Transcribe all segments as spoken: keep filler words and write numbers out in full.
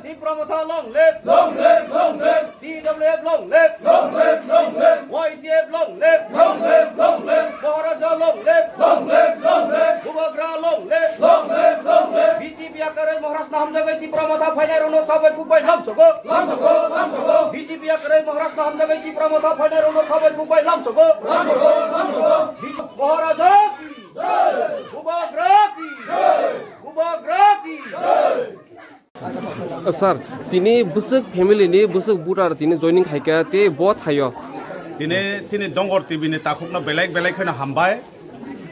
Tipra Motha long live! Long live, long live! T W F long live! Long live, long live! Y T F long live! Long live, long live! Maharaja long live! Long live, long live! Bubagra long live! Long live, long live! B J P yakarwi Maharashtra hamjagwi Tipra Motha phainai rokno kabai kubai lamsogo! Lamsogo, lamsogo! B J P yakarwi Maharashtra hamjagwi Tipra Motha phainai rokno kabai kubai lamsogo! Lamsogo, lamsogo! Maharaja ki! Jai! Bubagra ki! Jai! Bubagra ki! Jai! Sir, tini bwswk family ni bwswk voter tini joining khaikha tei bo thaio. Tini, tini Dongor T V ni takhukno belai belai kheno hambai.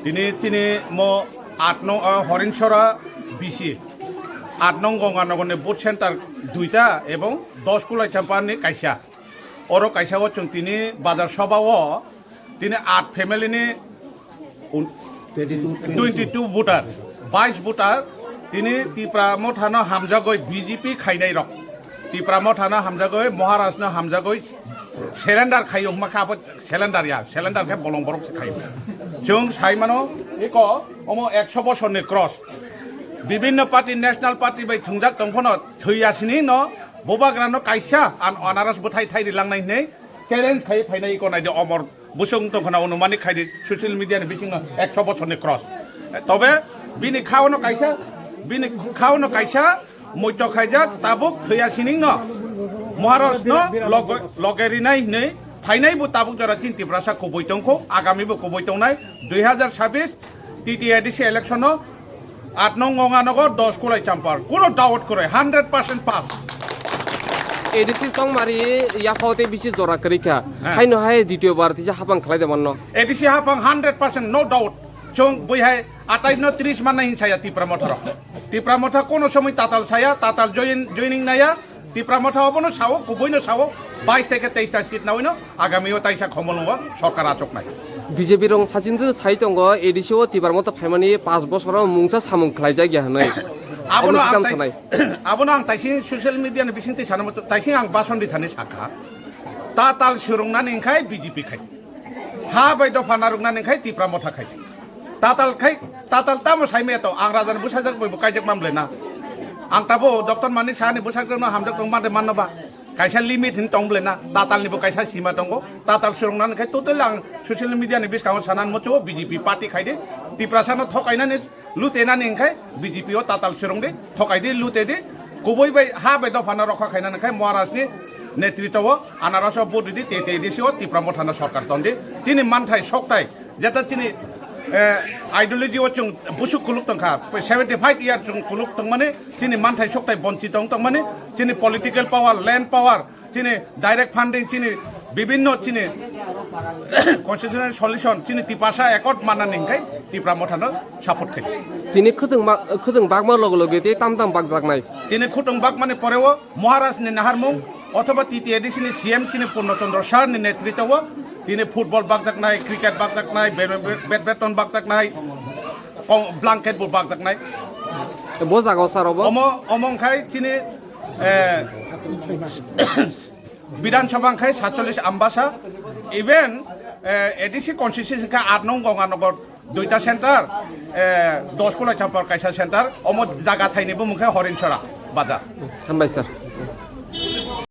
Tini, tini mo aat nong, ah, Horinsora B C, aat nong Gonganagar ni vote center duita ebong dos Kulai Champa ni kaisa. Oro kaisa o chwng tini bazar soba o tini aat family ni un-, twenty two voter, bais voter, tini Tipra Motha no hamjagoi B J P khainai rok. Tipra Motha no hamjagoi, Maharaj no hamjagoi surrender khaio hwnma kha abo surrender ya, surrender khe bolong borok se khaio. Chwng sai mano eko omo ekso bosor ni cross. Bibinno party, national party bai thwngjak tong phano thwiya sini no bubagra no kaisa an anaras bwthai thai rilang nai hwnwi challenge khai phainai iko naidi omor busung tongkhana onumanik khaidi social media ni bisingo ekso bosorni cross. Tobe bini khaono kaisa, bini khaono kaisa muitok khaijak tabuk thwiya siningno Maharajno loge, loge rinai hinwi phainai bo tabuk jora chin Tiprasa kubui tongkho, agami bo kubui tongnai dui hazar sabis T T A D C election o Aat nong Gonganagar, dos Kulai Champa. Kuno doubt kwrwi, hundred percent pass. A D C Chongmari yaphao tei bisi jora kwrwi kha. Heh. Haino hai ditiyo bar tisa hapang khlai de manno. A D C hapang hundred percent, no doubt. Chwng bui hai atai no tris manna hin saya Tipra Motha rok. Tipra Motha kono somoi tatal saya, tatal join, joining naya. Tipra Motha obono sao, kubuino sao, bais theke teis ta seat nawino, agami o taisa khomolongo sorkar achoknai. B J P rong thachingdu sai tongo, A D C o Tipra Motha phaimani paanch bosoro mungsa samung khlaijak ya hwnwi. Abono Obono ang tikam tai-, sanai. Abono ang taising social media ni bising twi sana muchung, taising ang bason di thani sakha. Tatal surungnani wngkhai B J P khai. Ha bai dopha narwknani wngkhai Tipra Motha khai. Tatal khai, tatal tamo saimaya to, ang rajani bwsajak bai bo kaijak man bwlai na. Ang tabo Doctor Manik Saha ni bwsajak no hamjak tong mande manno ba. Kaisa limit hin tong bwlai na, tatal ni bo kaisa sima tongo. Tatal surungnani khai totally ang social media ni biskango sanan muchungo B J P party khai de. Tiprasa no thokainani lutenani wngkhai B J P o tatal surung di, thokai di, lute di, kubui bai ha bai dopha no rokha khainani khai Maharaj ni netritwo o anaras o vote di, te te di si o Tipra Motha no sorkar ton di. Chini manthai soktai, jeta chini, eh, ideology o chwng busuk kuluk tongkha, seventy five year chwng kuluk tongmani, chini manthai soktai bonchi tong tongmani, chini political power, land power, chini direct funding, chini bibinno chini constitutional solution, chini Tiprasa accord manani hingkhai Tipra Motha no support khai. Tini khwtwng ma-, khwtwng bakma loge loge tei tam tam bakjaknai. Tini khwtwng bakmani poreo Maharaj ni naharmung othoba T T A D C ni C M chini Purno Chandra Sir ni netritwo tini football bakjaknai, cricket bakjaknai, be-, be-, badminton bakjaknai, kong-, blanket bo bakjaknai. Bo jaga o sir obo? Omo, omo wngkhai chini, eh, Bidhan Sabha wngkhai satchollis Ambasa, even, eh, A D C constituency wngkha aat nong Gonganagar duita center, eh, dos Kulai Champa kaisa center, omo jaga thaini bumung khe Horinsora bazar. Hambai sir.